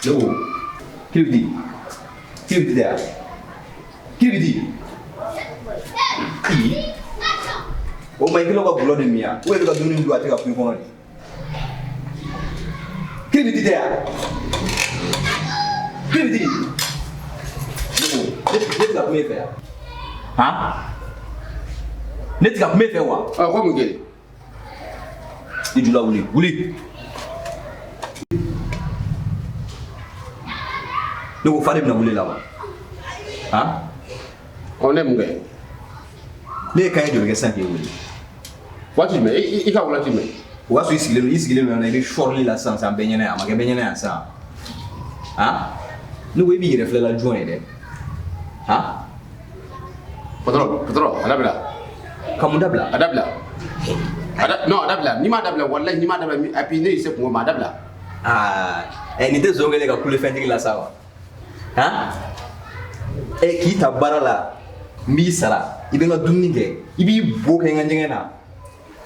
Ne ko kiribiti, kiribiti tɛ yan, kiribiti. Ii, o ma i kɛlen ka gulɔ de min yan, ou i bɛ ka dumuni dun, a tɛ ka kun i kɔnɔ de? Kiribiti tɛ yan, kiribiti. Ne ko ne tɛ ka kuma e fɛ yan. Han, ne tɛ ka kuma e fɛ wa? Ɔ, ko mun kɛlen? I jula, wuli, wuli. Ne ko fa de bɛna wuli la wa? Han? Ɔ, ne mun kɛ? Ne ye kanɲɛ joli kɛ sisan k'e wele? Waati jumɛn? I ka waati jumɛn? O y'a sɔrɔ i sigilen don yan, i bɛ sɔrɔli la sisan sisan, bɛɛ ɲɛna yan, a ma kɛ bɛɛ ɲɛna yan sisan. Han, ne ko e b'i yɛrɛ filɛ la jɔn ye dɛ? Han? Patron, patron, a dabila. Ka mun dabila? A dabila. Non, a dabila. N'i m'a dabila, walahi, n'i m'a dabila, et puis ne y'i se kungo ma, a dabila. Aa, ɛ, nin tɛ zon kɛlen ka kule fɛntigi la sa wa? Han, ɛ, k'i ta baara la, n b'i sara, i bɛ n ka dumuni kɛ, i b'i bo kɛ n ka ɲɛgɛn na,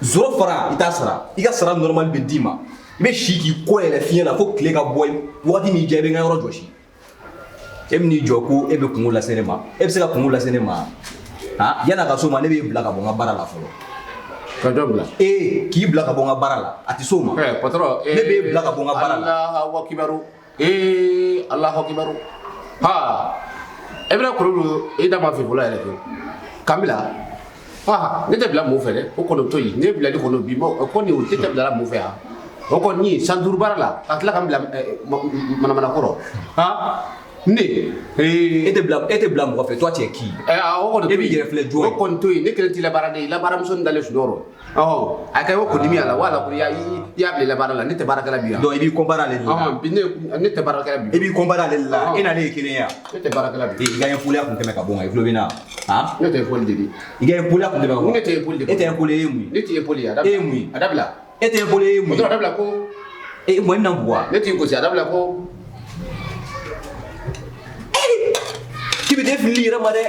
zéro fara i t'a sara, i ka sara normal bɛ d'i ma, i bɛ si k'i kɔ yɛlɛ fiɲɛ la fo tile ka bɔ. Wagati min diya, i bɛ n ka yɔrɔ jɔsi. E bɛ n'i jɔ ko e bɛ kungo lase ne ma. E bɛ se ka kungo lase ne ma? Han, yan'a ka s'o ma, ne b'e bila ka bɔ n ka baara la fɔlɔ. Ka jɔn bila? Ee, k'i bila ka bɔ n ka baara la, a tɛ s'o ma. Eh, patron. Ne b'e bila ka bɔ n ka baara la. Allahu akibaru. Eh, Allahu akibaru. Ha. E bɛna kuru don i da ma fi fɔlɔ yɛrɛ fiyewu. K'an bila. Ha, ne tɛ bila mun fɛ dɛ. O kɔni o to yen. Ne bilali kɔni bi o kɔni o tɛ bila mun fɛ yan. O kɔni san 5 baara la ka tila ka n bila manamana kɔrɔ. Ha. Ne. E tɛ bila mɔgɔ fɛ. Toi, tu es qui? Eh, o kɔni. E b'i yɛrɛ filɛ jɔn ye? O kɔni to yen. Ne kelen t'i la baara de ye. Labaaramuso dalen sunɔgɔ. Ɔhɔn, a kɛ o kundimi a la wala ko i y'a bila i la baara la, ne tɛ baarakɛla bi yan. Donc i b'i comparer ale de la. Ɔhɔn, bi ne tɛ baarakɛla bi. E b'i comparer ale de la. E n'ale ye kelen ye wa? Ne tɛ baarakɛla bi. I ka impoliya kun tɛmɛ ka bɔ n kan, i tulo bɛ n na? Han? Ne tɛ impoli de di. I ka impoliya kun tɛmɛ ka bɔ. Ne tɛ impoli de. E tɛ impoli ye, e ye mun ye? Ne tɛ impoli ye, a dabila. E ye mun ye? A dabila. E tɛ impoli ye, e ye mun ye? A dabila ko. E mun, e bɛna n bugɔ wa? Ne t'i gosi, a dabila ko. K'i bɛ e filili yɛrɛ ma dɛ.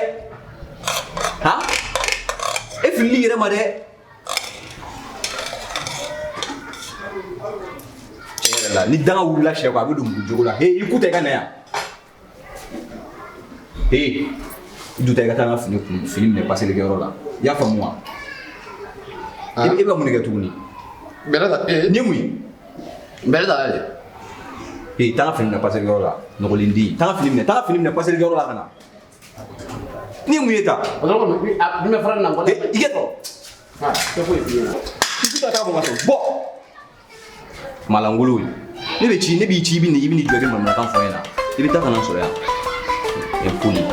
Han? E filili yɛrɛ ma dɛ. Tiɲɛ yɛrɛ la, ni danga wulila sɛ kɔ, a bɛ don mugu jogo la. He, i ku ta, i ka na yan. He, i ju ta, i ka taa n ka fini kun fini minɛ paselikɛyɔrɔ la. I y'a faamu wa? E bɛ ka mun de kɛ tuguni? Bɛrɛ ta ee. Nin ye mun ye? Bɛrɛ ta de. He, taa n ka fini minɛ paselikɛyɔrɔ la. Nɔgɔlen den. Taa n ka fini minɛ, taa n ka fini minɛ paselikɛyɔrɔ la ka na. Nin ye mun ye tan? Patron, ni bɛ fara nin na. I kɛ Ha, tɛ foyi f'i ɲɛna. I tɛ taa bɔ ka so bɔ. Malangolo ye. Ne bɛ ci, ne b'i ci, i bɛ n'i jɔ, i bɛ manamanakan fɔ n ɲɛna. I bɛ taa ka na n sɔrɔ yan. Impoli.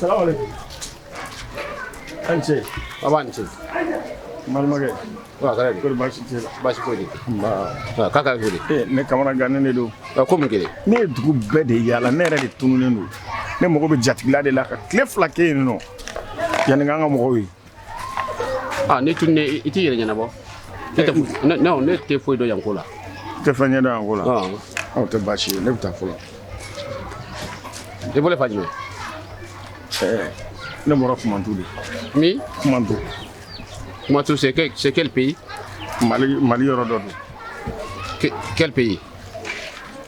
Salamu alaikum. An ce. Baba, ni ce. Balimakɛ. Wa kɛra di? Kɔri baasi t'i la? Baasi foyi tɛ. Nba. K'a kɛra cogo di? Eh, ne kamana gannen de don. Ko mun kɛlen? Ne ye dugu bɛɛ de yaala, ne yɛrɛ de tununnen don. Ne mago bɛ jatigila de la ka tile 2 kɛ yen nɔ. Yanni k'an ka mɔgɔw ye. Ah, ne tunne, i t'i yɛrɛ ɲɛnabɔ. Ne tɛ ne non, ne tɛ foyi dɔn yan ko la. I tɛ fɛn ɲɛdɔn yan ko la. Ah. O tɛ baasi ye, ne bɛ taa fɔlɔ. I bɔra fan jumɛn? Ɛɛ, ne bɔra Kumantu de. Min? Kumantu. Kumantu, c'est quel pays? Mali, Mali yɔrɔ dɔ don. Quel pays?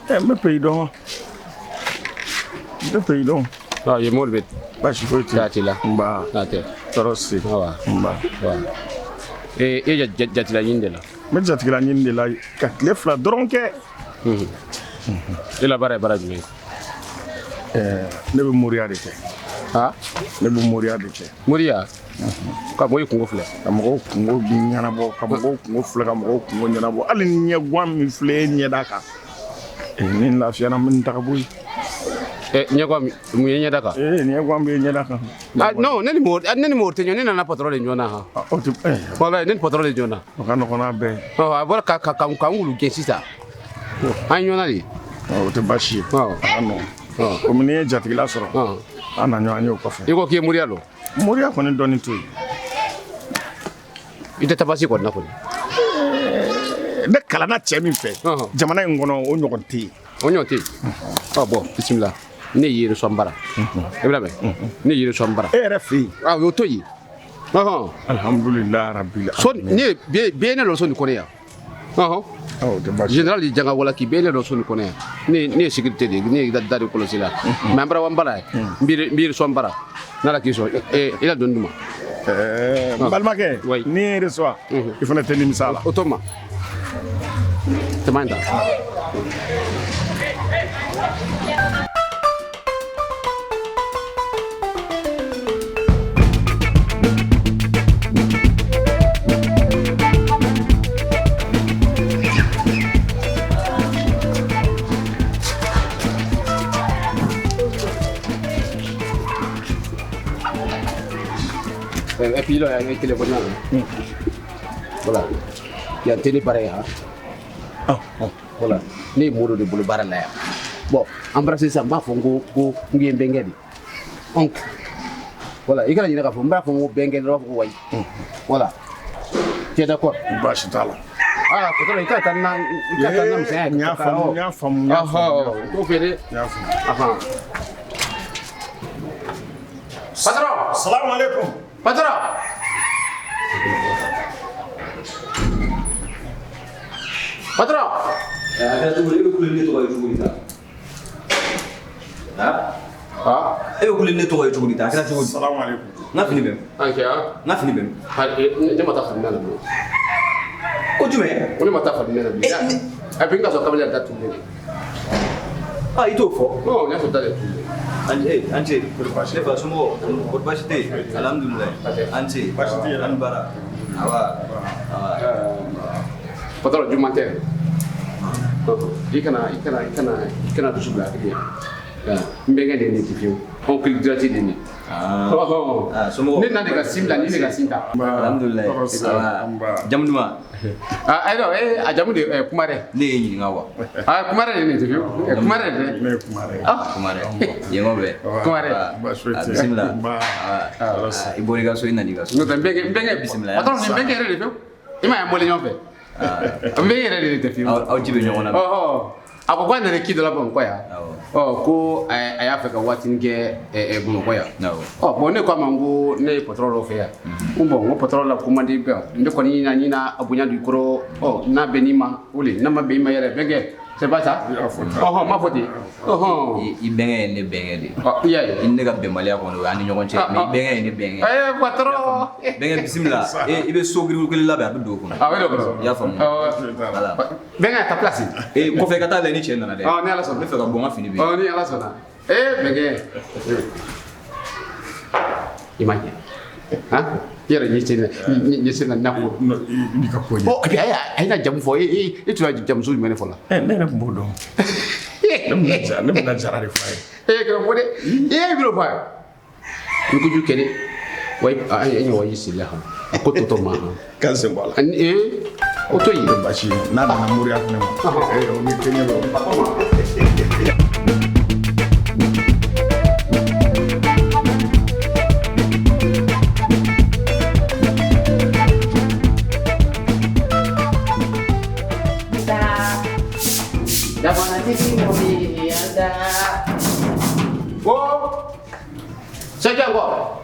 Ɛ, n bɛ pays dɔn wa? N tɛ pays dɔn. Ah, ye mɔli bɛ. Baasi foyi tɛ. T'a la. Nba. N'a tɛ. Tɔɔrɔ si. Awa. Nba. Wa. E e jatila ɲini de la. N bɛ jatigila ɲini de la ka tile 2 dɔrɔn kɛ. E la baara ye baara jumɛn ye? Ɛɛ, ne bɛ moriya de kɛ. Ha? Ne bɛ moriya de kɛ. Moriya? Ka mɔgɔw kungo filɛ. Ka mɔgɔw kungo ɲɛnabɔ, ka mɔgɔw kungo filɛ, ka mɔgɔw kungo ɲɛnabɔ. Hali ni ɲɛguwan min filɛ e ɲɛda kan. Ee, ni n lafiyara, n bɛ n taga bɔ yen. Ɛ, ɲɛguwan mun ye ɲɛda kan? Ee, ɲɛguwan bɛ ɲɛda kan. Ah non, ne ni mɔgɔ tɛ ɲɔgɔn, ne nana patron de ɲɔgɔn na han. O tɛ ɛɛ. Walayi, ne ni patron de ɲɔgɔn na. O ka nɔgɔn n'a bɛɛ ye. Ɔ, a bɔra ka n wulu gɛn sisan. An ye ɲɔgɔn na de. O tɛ baasi ye. Awɔ. A ka nɔgɔn. Komi n'i ye jatigila sɔrɔ, an na ɲɔgɔn ye o kɔfɛ. I ko k'i ye moriya dɔn. Moriya kɔni dɔɔni to yen. I tɛ tabasi kɔni na kɔni. Ne kalanna cɛ min fɛ jamana in kɔnɔ, o ɲɔgɔn tɛ yen. O ɲɔgɔn tɛ yen. Ɔ bɔn, bisimila, ne ye yiri sɔn bara, i bɛna mɛn, ne ye yiri sɔn bara. E yɛrɛ fɛ yen? Ah, o to yen. Ɔhɔn. Alhamdulilah rabbil. So ne ye bɛɛ ne lɔ so nin kɔnɔ yan. Ɔhɔn. Awɔ, tɛ baasi. Général janga wala k'i bɛɛ ne lɔ so nin kɔnɔ yan. Ne ye sécurité de ye, ne ye da de kɔlɔsi la. Mais an bara wa n bara ye. N b'i sɔn bara. N'Ala k'i sɔn, i la doni d'u ma. N balimakɛ, n'i ye reçoit, i fana tɛ nimisa a la. O to ma. Tɛmɛ in ta. Et puis là, il y a un téléphone. Voilà. Il y a un télé pareil. Hein. Voilà. Ne ye mɔgɔ dɔ de bolo baara la yan. Bon, embrasser sisan, n b'a fɔ n ko n ye n bɛnkɛ de. Oncle. Voilà, i kana ɲinɛ k'a fɔ n b'a fɔ n ko bɛnkɛ dɔrɔn, b'a fɔ ko wayi. Voilà. Tu es d'accord? Baasi t'a la. Ah, peut-être i ka taa na, i ka taa na misɛnya ye. N y'a faamu, n y'a faamu, n y'a faamu. T'o fɛ dɛ. N y'a faamu. Ahan. Patron. Salamu aleykum. Patron. Patron. A kɛra cogo di? E bɛ kule ni ne tɔgɔ ye cogo di tan? Ah? E bɛ kule ni ne tɔgɔ ye cogo di tan? A kɛra cogo di? Salamu aleykum. N ka fini bɛ min? An kɛ ah? N ka fini bɛ min? Ne ma taa fani na bilen. Ko jumɛn? Ko ne ma taa fani na bilen. A bɛ n ka sɔrɔ kamalen da tunnen de. Ah, i t'o fɔ? Non, n y'a sɔrɔ da de tunnen. An ce, ne fa somɔgɔw, kɔri baasi tɛ yen? Alhamdulilayi. An ce. Baasi tɛ yen. An bara. Awa. Awa. Patron, juman tɛ. I kana dusu bila a tigi ye. N bɛnkɛ de ye nin fiyewu. Oncle direct de ye nin. Ah, somɔgɔw. Ne na de ka sin bila, ni ne ka sin ta. Alhamdulilayi. Awa. Jamu duman? Ah, ayi non, a jamu de Kumare. Ne ye ɲininka wa? Ah, Kumare de ye nin fiyewu. Kumare de. Ne ye Kumare. Ah, Kumare. Yen kɔ bɛ. Kumare. Baasi foyi tɛ yen. Bisimila. Nba. I bɔr'i ka so, i nan'i ka so. N'o tɛ n bɛnkɛ. Bisimila. Patron, nin bɛnkɛ yɛrɛ de fiyewu. I m'a ye an bɔlen ɲɔgɔn fɛ. N bɛnkɛ yɛrɛ de tɛ fiyewu. Aw ji bɛ ɲɔgɔn na. Ɔhɔ. A ko k'a nana ci dɔ la Bamakɔ yan. Ɔ ko a y'a fɛ ka waatinin kɛ Bamakɔ yan. Ɔ bon, ne ko a ma n ko ne ye patron dɔ fɛ yan. N ko bon, n ko patron la ko man di bɛn. Ne kɔni ɲina a bonya dugu kɔrɔ. Ɔ n'a bɛn n'i ma, o le n'a ma bɛn i ma yɛrɛ bɛnkɛ. C'est pas ça? Ɔhɔn, n m'a fɔ ten. Ɔhɔn. I bɛnkɛ ye ne bɛnkɛ de ye. Ɔ i y'a ye. I ni ne ka bɛnbaliya kɔni, o y'an ni ɲɔgɔn cɛ. Mais i bɛnkɛ ye ne bɛnkɛ ye. Ee patron. Bɛnkɛ bisimila. I bɛ so giribu kelen labɛn, a bɛ don o kɔnɔ. A bɛ don o kɔnɔ. I y'a faamu. Voilà. Bɛnkɛ, ta place. Ee, kɔfɛ i ka taa lajɛ ni cɛ nana dɛ. Ɔ ni Ala sɔnna. N bɛ fɛ ka bɔ, n ka fini bɛ yen. Ɔ ni Ala sɔnna. Ee bɛnkɛ. I ma ɲɛ. Han? I yɛrɛ ɲɛ se na ko. I b'i ka ko ɲɛ. Ɔ et puis a ye na jamu fɔ, e tun ye jamuso jumɛn de fɔ la? Ne yɛrɛ tun b'o dɔn. Ne bɛna Jara de fɔ a ye. E kɛra fɔ dɛ. E ye biro fɔ a ye. N kojugu kɛ dɛ. Wa a ye ɲɔgɔn y'i sigi la han. A ko tɔ ma han. K'an sen bɔ a la. Ani ee o to yen. O tɛ baasi ye. N'a nana moriya fana ma. O ni kɛɲɛ bɛ. Oh! C'est qui encore?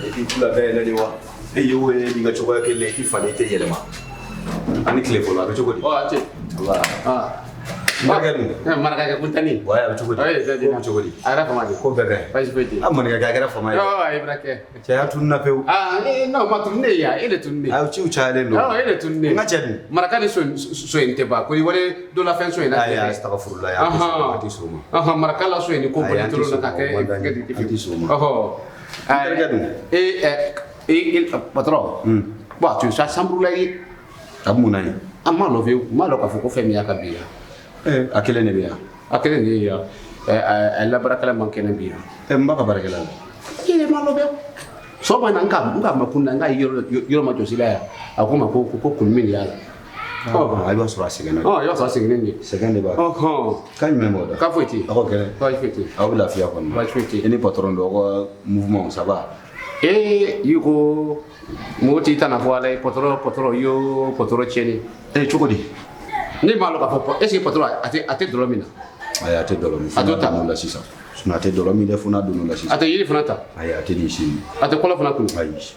E k'i kula dayɛlɛ de wa? E ye o ye n'i ka cogoya kelen, i t'i falen, i tɛ yɛlɛma. Ani tile fɔlɔ, a bɛ cogo di? Ɔ, a ce. Wala. Ah. Marakɛ dun? Marakɛ kuntani. Wa, a bɛ cogo di? Oui, c'est Ko bɛ cogo di? A kɛra fama de. Ko bɛɛ ka ɲi. Baasi foyi tɛ yen. A manikakɛ, a kɛra fama ye. Ɔ, a ye bara kɛ. Cɛya tununna pewu. Ah, non, ma tunu ne ye yan, e de tunu ne. Ayi, ciw cayalen don. Awɔ, e de tunu ne. N ka cɛ dun? Maraka ni so in tɛ ban. Ko i wale dɔ la fɛn so in na. Ayi, astagfirullah, an tɛ sɔn o ma, an tɛ sɔn o ma. Ɔhɔn, maraka la so in ni ko Ayi, bɔlen an tɛ tolo na sɔn ka o ma, kɛ an tɛ sɔn o ma. Ɔhɔ. N terikɛ dun? E patron. Bon, tu sa chambre la ye. A bɛ mun na ye? An m'a lɔ fiyewu, n m'a lɔ k'a fɔ ko fɛn min y'a ka bi yan. A kelen de bɛ yan. A kelen de ye yan. A labarakɛla man kɛnɛ bi yan. N ba ka baarakɛla la. I yɛrɛ m'a lɔ bɛ. Sɔgɔma na n ka ma kun na, n ka yɔrɔ ma jɔsi la yan. A ko n ma ko kun min de y'a la. I b'a sɔrɔ a sɛgɛnna. I b'a sɔrɔ a sɛgɛnnen de. Sɛgɛn de b'a kɛ. Kan jumɛn b'o da? Kan foyi tɛ yen. Aw ka kɛnɛ. Baasi foyi tɛ yen. Aw bɛ lafiya kɔni. Baasi foyi tɛ yen. I ni patron dɔ aw ka mouvement ça va? Ee i ko mɔgɔ t'i tana fɔ ala ye patron patron yo patron tiɲɛni. Ee cogo di? Ne m'a lɔn k'a fɔ est ce que patron a tɛ dɔlɔ min na? Ayi a tɛ dɔlɔ min. A t'o ta. Fo n'a donn'o la sisan. Sinon a tɛ dɔlɔ min dɛ fo n'a donn'o la sisan. A tɛ yiri fana ta. Ayi a tɛ nin si min. A tɛ kɔlɔ fana kun. Ayi.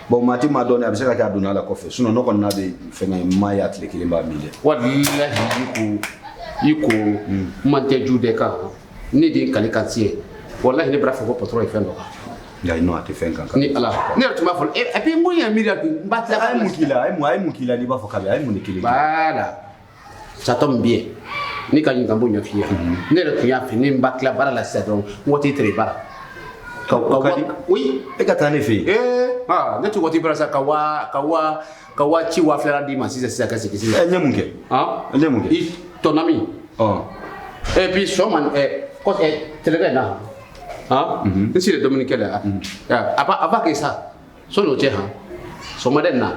Bon maa ti maa dɔn dɛ a bɛ se ka kɛ a donna a la kɔfɛ sinon ne kɔni n'a bɛ fɛngɛ n m'a ye a tile kelen b'a min dɛ. Walahi i ko man tɛ ju dɛ kan ne de ye kale kan siye walahi ne b'a fɔ ko patron ye fɛn dɔ kan. Ayi non a tɛ fɛn kan. Ni ala ne yɛrɛ tun b'a fɔ et puis n ko yɛrɛ miiri n b'a tila. A ye mun k'i la a ye mun k'i la n'i b'a fɔ k'a bɛ a ye mun de kelen kɛ. Voilà ça tombe bien ni ka ɲininka n b'o ɲɛf'i ye ne yɛrɛ tun y'a fɛ ni n b'a tila baara la sisan dɔrɔn n waati tere baara. Ka oui e ka taa ne fɛ yen. Ne tun waati bara sa ka waa ci 2000 d'i ma sisan sisan ka segin sisan. N ye mun kɛ? N ye mun kɛ? I ton ami. Et puis sɔgɔma tɛlɛkɛ in na n sigi dumuni kɛ la a b'a kɛ sa sɔnni o cɛ han sɔgɔmada in na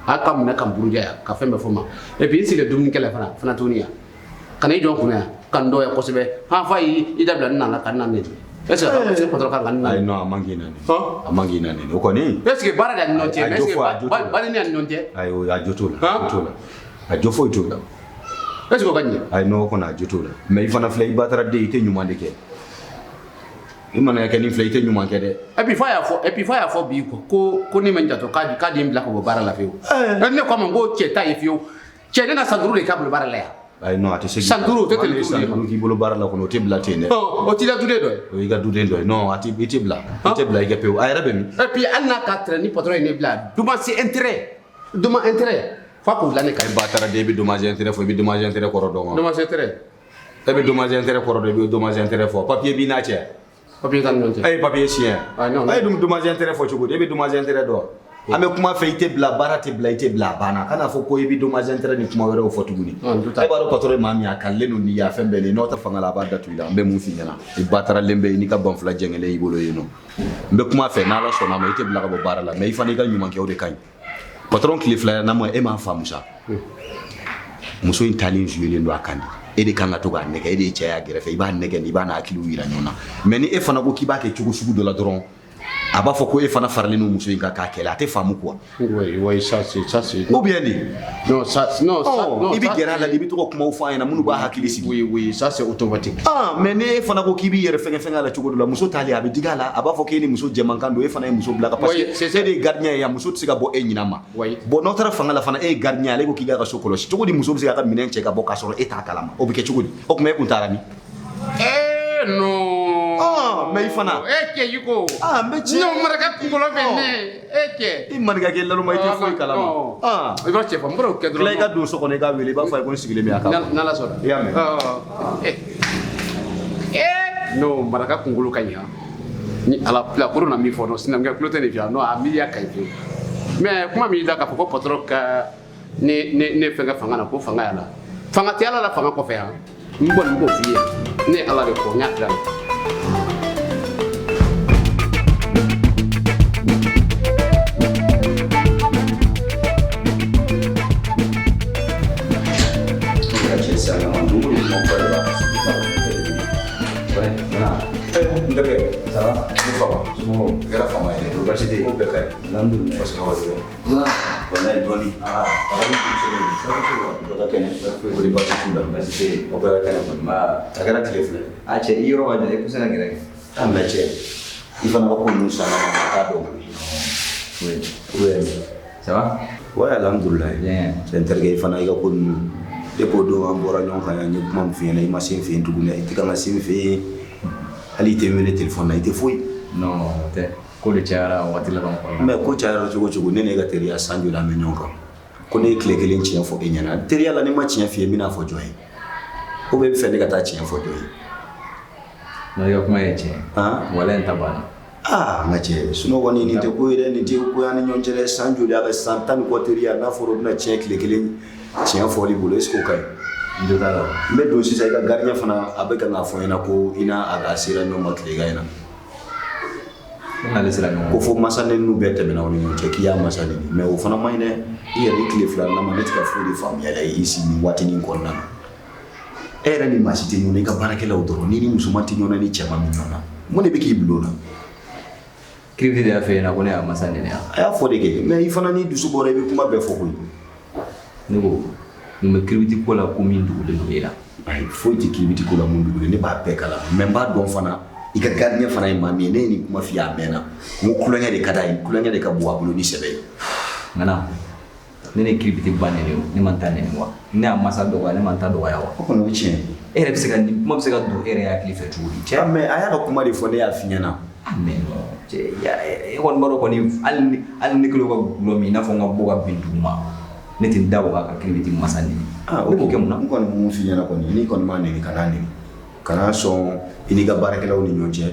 a ka minɛ ka n buruja yan ka fɛn bɛɛ fɔ n ma et puis n sigi dumuni kɛ la fana tuguni yan ka na i jɔ n kunna yan ka n dɔgɔya kosɛbɛ han fa y'i dabila n nana ka n na ne. Est-ce que patron kan ka n na? Ayi non a man k'i na nin. A man k'i na nin o kɔni. Est-ce que baara de ni ɲɔgɔn cɛ mais est-ce que baara ni ɲɔgɔn cɛ? Ayi a jo t'o la a jo t'o la a jo foyi t'o la. Est-ce que o ka ɲɛ? Ayi non o kɔni a jo t'o la mais i fana filɛ i batara den i tɛ ɲuman de kɛ. I mana kɛ nin filɛ i tɛ ɲuman kɛ dɛ. Et puis f'a y'a fɔ bi ko ne ma n janto k'a den bila ka bɔ baara la fiyewu. Ne ko a ma n ko cɛ t'a ye fiyewu cɛ ne na san 5 de k'a bolo baara la yan. Ayi non a tɛ se k'i san 5 o tɛ tɛmɛ 5 san 5 k'i bolo baara la kɔni o tɛ bila ten dɛ. O t'i la duden dɔ ye. O y'i ka duden dɔ ye non a tɛ i tɛ bila i tɛ bila i kɛ pewu a yɛrɛ bɛ min. Et puis hali n'a ka tɛrɛ ni patron ye ne bila dommage intérêt dommage intérêt f'a k'o bila ne kan. E ba taara den i bɛ dommage intérêt fɔ i bɛ dommage intérêt kɔrɔ dɔn wa. Dommage intérêt. E bɛ dommage intérêt kɔrɔ dɔn i bɛ dommage intérêt fɔ papier b'i n'a cɛ. Papier t'an ni ɲɔgɔn cɛ. E ye papier siɲɛ. Ayi non. A ye dun dommage intérêt fɔ cogo di e bɛ dommage intérêt dɔn. An bɛ kuma fɛ i tɛ bila baara tɛ bila i tɛ bila a banna kana fɔ ko i bɛ dommage intérêt ni kuma wɛrɛw fɔ tuguni. E b'a dɔn patron ye maa min ye a kalilen don n'i ye a fɛn bɛɛ de n'aw tɛ fanga la a b'a datugu i la n bɛ mun f'i ɲɛna i ba taaralen bɛ yen n'i ka banfula jɛngɛlen y'i bolo yen nɔ n bɛ kuma fɛ n'Ala sɔnna a ma i tɛ bila ka bɔ baara la mais i fana i ka ɲuman kɛ o de ka ɲi patron tile fila na ma e m'a faamu sa muso in taalen zuyelen don a kan de e de kan ka to k'a nɛgɛ e de ye cɛ y'a gɛrɛfɛ i b'a nɛgɛ i b'a n'a hakiliw yira ɲɔgɔn na mais ni e fana ko k'i b'a kɛ cogo sugu dɔ la dɔrɔn a b'a fɔ ko e fana faralen don muso in kan k'a kɛlɛ a tɛ faamu quoi. Oui, oui, ça c'est ça c'est. Ou bien de. Non, ça non, ça non. I bɛ gɛrɛ a la de i bɛ to ka kumaw fɔ a ɲɛna minnu b'a hakili sigi. Oui, oui, ça c'est automatique. Ah, mais ni e fana ko k'i b'i yɛrɛ fɛngɛ fɛngɛ a la cogo dɔ la muso taalen a bɛ digi a la a b'a fɔ k'e ni muso jɛmankan don e fana ye muso bila ka parce que e de ye gardien ye yan muso tɛ se ka bɔ e ɲinan ma. Oui. Bon n'aw taara fanga la fana e ye gardien ye ale ko k'i k'a ka so kɔlɔsi cogo di muso bɛ se k'a ka minɛn cɛ ka bɔ k'a sɔrɔ e t'a kalama o bɛ kɛ cogo di o tuma e kun taara min. Eh non. Ah, mais i fana. E cɛ i ko. Ah, n bɛ tiɲɛ. Ne maraka kunkolo bɛ ne. E cɛ. I maninka kɛ laloma i tɛ foyi kalama. Ah. I b'a cɛ fɔ n bɔra o kɛ dɔrɔn. Tila i ka don so kɔnɔ i k'a wele i b'a fɔ a ye ko n sigilen bɛ a kan. N'Ala sɔnna. I y'a mɛn. Eh. Non, maraka kunkolo ka ɲi han. Ni Ala bila koro na min fɔ non sinankunya kulo tɛ nin fɛ non a miiriya ka ɲi fiyewu. Mais kuma min da k'a fɔ ko patron ka ne fɛn kɛ fanga na ko fanga y'a la. Fanga tɛ Ala la fanga kɔfɛ han. N kɔni b'o f'i ye. Ne ye Ala de fɔ n y'a tila. N terikɛ, ça va? Ne fa, somɔgɔw? I kɛra faama ye dɛ. Baasi tɛ yen. Ko bɛɛ ka ɲi. Alhamdulilayi. Parce que walayi dɔɔni. Aa, dɔ ka kɛnɛ. O de baasi t'u la. Baasi tɛ yen. O bɛɛ ka kɛnɛ kɔni. A kɛra tile fila ye. A cɛ, i yɔrɔ ka jan, i tɛ se ka gɛrɛ kɛ. A mɛ cɛ, i fana ka ko ninnu sanna ma, a t'a dɔn. Oui. Oui. Ça va? Ouais, alhamdulilayi. Bien. Cɛ n terikɛ, i fana i ka ko ninnu. Depuis o don an bɔra ɲɔgɔn kan yan, n ye kuma min f'i ɲɛna, i ma se n fɛ yen tuguni, i tɛ ka na se n fɛ yen. Hali i tɛ n wele téléphone na, i tɛ foyi. Non, o tɛ. Ko de cayara waati laban kɔnɔ. Mais ko cayara cogo cogo, ne n'e ka teriya san joli an bɛ ɲɔgɔn kan. Ko ne ye tile kelen tiɲɛ fɔ e ɲɛna. Teriya la ni ma tiɲɛ f'i ye, n bɛna fɔ jɔn ye? Ou bien i bɛ fɛ ne ka taa tiɲɛ fɔ jɔn ye? Non, i ka kuma ye tiɲɛ ye. Han? Walayi n ta banna. Aa, n ka cɛ, sinon kɔni nin tɛ ko ye dɛ, nin tɛ ko y'an ni ɲɔgɔn cɛ dɛ. San joli a bɛ san 10 ni kɔ teriya, n'a fɔra o bɛna tiɲɛ tile kelen tiɲɛ fɔli bolo, est ce que o ka ɲi? N jo t'a la. N bɛ don sisan i ka gardien fana a bɛ kan k'a fɔ n ɲɛna ko i n'a a sera ɲɔgɔn ma tilegan in na. Ko n'ale sera ɲɔgɔn ma. Ko fo masa nɛniw bɛɛ tɛmɛna aw ni ɲɔgɔn cɛ k'i y'a masa nɛni mais o fana man ɲi dɛ. I yɛrɛ i tile fila nama, ne tɛ ka foyi de faamuya la i si nin waatinin kɔnɔna na. E yɛrɛ ni maa si tɛ ɲɔgɔn na, i ka baarakɛlaw dɔrɔn, n'i ni musoman tɛ ɲɔgɔn na, ni cɛman bɛ ɲɔgɔn na, mun de bɛ k'i bila o la? Kiribiti de y'a fɛ ɲɛna ko ne y'a masa nɛni wa? A y'a fɔ de kɛ, mais i fana n'i dusu bɔra, i bɛ kuma bɛɛ fɔ koyi. Ne ko, mun bɛ kiribiti ko la ko min dogolen don e la? Ayi, foyi tɛ kiribiti ko la mun dogolen, ne b'a bɛɛ kalama, mais n b'a dɔn fana i ka gardien fana ye maa min ye. Ne ye nin kuma f'i ye a mɛnna, n ko tulonkɛ de ka d'a ye, tulonkɛ de ka bon a bolo ni sɛbɛ ye. Ŋana, ne ne kiribiti ba nɛni o, ne ma n ta nɛni wa? Ne y'a masa dɔgɔya, ne ma n ta dɔgɔya wa? O kɔni o ye tiɲɛ ye. E yɛrɛ bɛ se ka nin kuma bɛ se ka don e yɛrɛ hakili fɛ cogo di cɛ? Mais a y'a ka kuma de fɔ, ne y'a f'i ɲɛna. Ah mais non, cɛ, e kɔni b'a dɔn kɔni, hali ni kelen ka gulɔ min, i n'a fɔ n ka bɔ ka bin duguma, ne tɛ n da waga ka kiribiti masa nɛni. Ah, ne b'o kɛ mun na? N kɔni mun f'i ɲɛna kɔni, n'i kɔni m'a nɛni, kan'a nɛni. Kana sɔn i n'i ka baarakɛlaw ni ɲɔgɔn cɛ,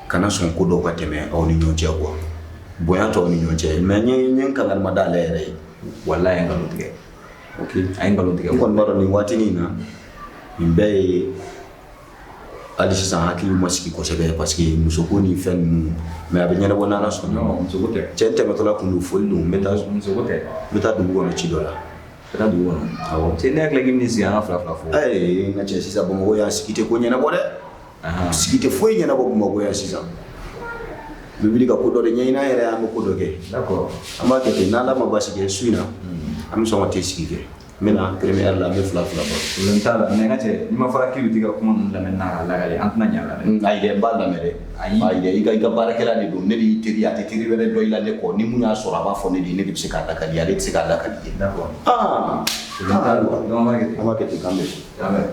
kana sɔn ko dɔw ka tɛmɛ aw ni ɲɔgɔn cɛ quoi. Bonya t'aw ni ɲɔgɔn cɛ, mais n ye n kangari ma d'ale yɛrɛ ye. Walahi, a ye nkalon tigɛ. Ok. A ye nkalon tigɛ. N kɔni b'a dɔn nin waatinin in na, nin bɛɛ ye hali sisan hakili ma sigi kosɛbɛ, parce que musoko ni fɛn ninnu, mais a bɛ ɲɛnabɔ n'Ala sɔnna. Non, musoko tɛ. Cɛ, n tɛmɛtɔla kun don, foli don, n bɛ taa. Musoko tɛ. N bɛ taa dugu kɔnɔ ci dɔ la. Ka taa dugu kɔnɔ? Awɔ. Cɛ, ne hakili la k'i bɛn'i sigi an ka fila fila fɔ. Ee, n ka cɛ, sisan Bamakɔ yan, sigi tɛ ko ɲɛnabɔ dɛ. Sigi tɛ foyi ɲɛnabɔ Bamakɔ yan sisan. N bɛ wuli ka ko dɔ de ɲɛɲini an yɛrɛ ye, an bɛ ko dɔ kɛ. D'accord. An b'a kɛ ten, n'Ala ma baasi kɛ, su in na an bɛ sɔn ka te sigi kɛ. N bɛ na première la, an bɛ fila fila bɔ. Problème t'a la, mais n ka cɛ, n'i ma fara k'i bɛ t'i ka kuma ninnu lamɛn n'a ka lakale, an tɛna ɲɛ a la dɛ. Ayi dɛ, n b'a lamɛn dɛ. Ayi. Ayi dɛ, i ka baarakɛla de don, ne de y'i teri ye, a tɛ teri wɛrɛ dɔn i la ne kɔ. Ni mun y'a sɔrɔ, a b'a fɔ ne de ye, ne de bɛ se k'a lakali, ale tɛ se k'a lakali ye. D'accord. Ah. Problème t'a la. Donc an b'a kɛ ten. An b'a kɛ ten, k'an bɛn. K'an bɛn.